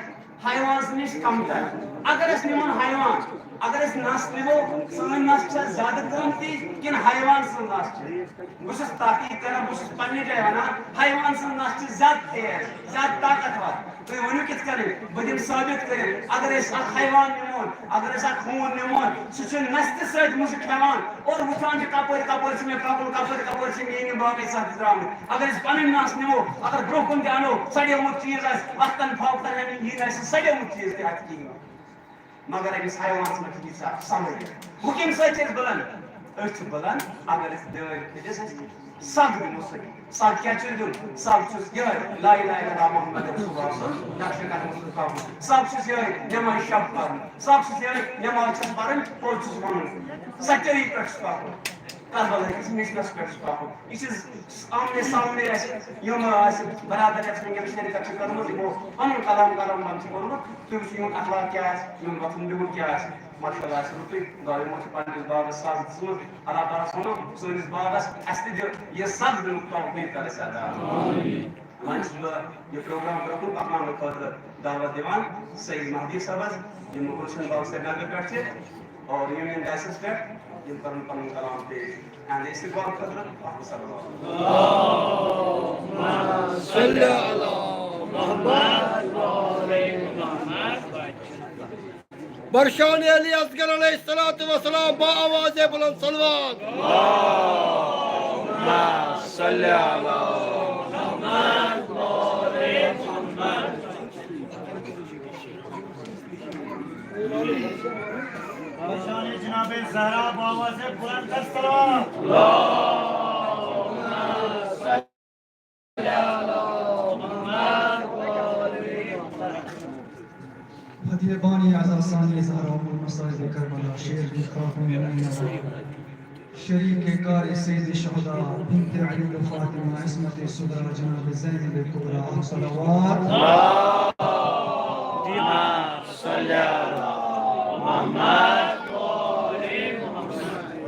حیوان سٕنٛدِ نِش کمتر۔ اگر أسۍ نِمون حیوان، اگر أسۍ نس نِمو، سٲنۍ نس چھےٚ زیادٕ قۭمتی کِنہٕ حیوان سٕنٛز نس چھِ؟ بہٕ چھُس تحقیق کران، بہٕ چھُس پننہِ جایہِ ونان، حیوان سٕنٛز نس چھِ زیادٕ تیز، زیادٕ طاقتور۔ تُہۍ ؤنِو کِتھ کٔنۍ؟ بہٕ دِمہٕ ثٲبِت کٔرِتھ۔ اگر أسۍ اکھ حیوان نِمون، اگر أسۍ اکھ ہوٗن نِمون، سُہ چھُ نستہِ سۭتۍ مُشُک کھٮ۪وان اور وٕچھان چھُ کپٲرۍ کپٲرۍ چھِ مےٚ کۄکُر، کپٲرۍ کپٲرۍ چھِ میٲنۍ یِم باقٕے سَتھ ترٛامٕتۍ۔ اگر أسۍ پنٕنۍ نس نِمو، اگر برونٛہہ کُن تہِ انو، سڑیومُت چیٖز آسہِ، وقتن فوقتن یی نہٕ اَسہِ سڑیومُت چیٖز تہِ اَتھِ کِہیٖنۍ۔ مگر أمِس حیوانس منٛز چھِ ییٖژاہ صلٲحیت۔ وۄنۍ کَمہِ سۭتۍ چھِ أسۍ بُلند؟ أسۍ چھِ بُلند، اگر أسۍ دٲرۍ پھٔٹِس، أسۍ سگ دِمو سۭتۍ۔ سگ کیٛاہ چھُ دیُن؟ سگ چھُس یِہوٚے لا الہ الا اللہ محمد رسول اللہ صلی اللہ علیہ وسلم، نقشِ قدم چھُس پَکُن۔ سگ چھُس یِہوٚے نٮ۪ماز شب پَرُن۔ سگ چھُس یِہوٚے نٮ۪ماز چھُس پَرٕنۍ، پوٚز چھُس وَنُن۔ سچٲیی پٮ۪ٹھ چھُس پَکُن۔ کربلہٕ کِس مِشنَس پٮ۪ٹھ چھُس پَکُن۔ یہِ چھِ آمنے سامنے اَسہِ یِم اَسہِ برادر اَسہِ وٕنکیٚنَس شرکت چھِ کٔرمٕژ، یِمو پَنُن قلم قلم بنٛد چھُ کوٚرمُت، تٔمِس چھُ یِہُنٛد اخلاق کیٛاہ آسہِ، یِہُنٛد وۄتھُن بِہُن کیٛاہ آسہِ۔ ماشاء اللہ اَسہِ رُتُے، گاڑِ منٛز چھِ پنٛنِس باغَس سَگ دِژمٕژ۔ اللہ تعالیٰ ہَس وَنو سٲنِس باغَس اَسہِ تہِ دِ یہِ سَگ دِنُک توفیٖق کر اَسہِ عطا۔ وۄنۍ چھُس بہٕ یہِ پروگرام برٛونٛہہ کُن پَکناونہٕ خٲطرٕ دعوت دِوان سعید مہدی صٲبَس، یِم گُلشن باغ سرینگر پٮ۪ٹھ چھِ اور یوٗنین ڈائسس پٮ۪ٹھ یِم کَرَن پَنُن کلام پیش۔ اہندِ استقبال خٲطرٕ اَکھ صلوات۔ صلی علی محمد۔ برشان علی اصغر علیہ الصلوۃ والسلام با آواز بلند صلوات۔ صلی علی محمد۔ برشان جناب زہرا با آواز بلند صلوات۔ هدیه بانی از آستانهٔ زهرا و مساجد کربلا، شعر گفتار کنید. شریک کار سید شهدا، بنت علی و فاطمه، عصمت صغرا، جناب زینب کبرا، صلوات. صلی علی محمد.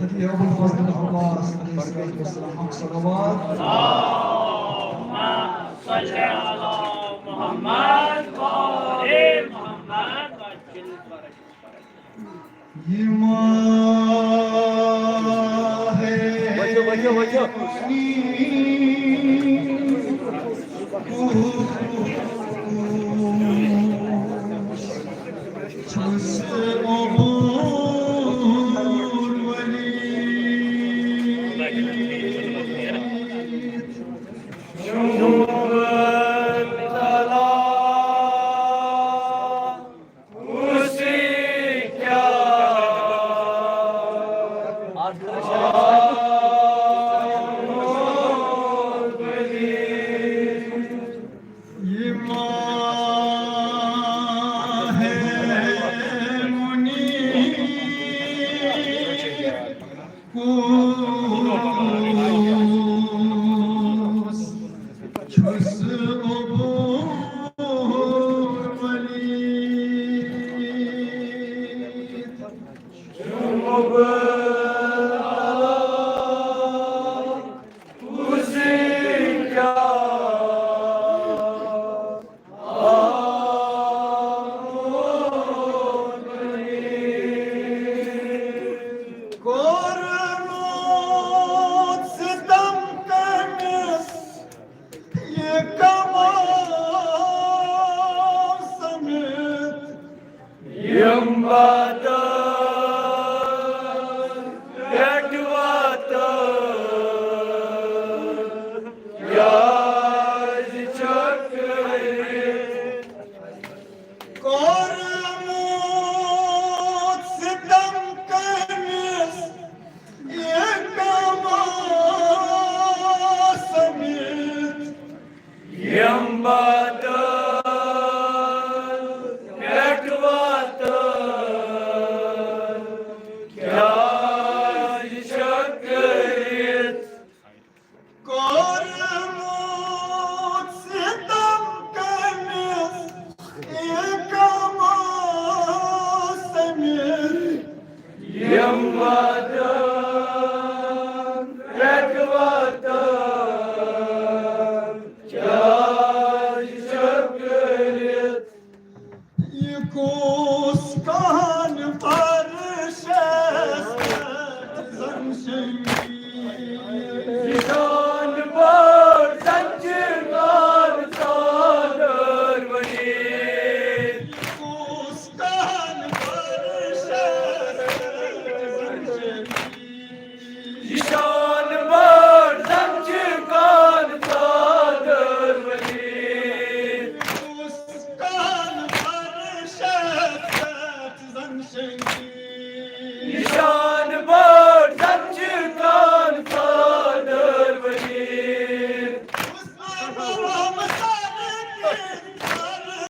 هدیه ابوالفضل العباس علیه الصلاة والسلام، صلوات. صلی علی محمد و آل محمد. یہِ ماہِ ؤتھِو، ؤتھِو، ؤتھِو۔ چھُس عبور ولید۔ شُکر تلا۔ اسی کیا؟ یہِ ماہِ منیٖب کُس چھُس عبور ولید۔ کوٚرمُت ستم کٔمِس یہِ کمال سمیت۔ یِم واتن پٮ۪ٹھ واتن، کیٛازِ چھکھ کٔرِتھ؟ کوٚرمُت ستم کٔمِس یہِ کمال سمیت۔ یِم واتن پٮ۪ٹھ واتن، کیٛازِ چھکھ کٔرِتھ؟ کوٚرمُت ستم کٔمِس یہِ کمال سمیت۔ یِم واتن پٮ۪ٹھ واتن، کیٛازِ چھکھ کٔرِتھ؟ یہِ کُس کہن فرشس پٮ۪ٹھ زن شنگی؟ یہِ جانور زن چھِ کان ژادر ؤنِتھ۔ یہِ کُس کہن فرشس پٮ۪ٹھ زن شنگی؟ یہِ جانور زن چھِ کان ژادر ؤنِتھ۔ یہِ کُس کہن فرشس پٮ۪ٹھ زن شنگی؟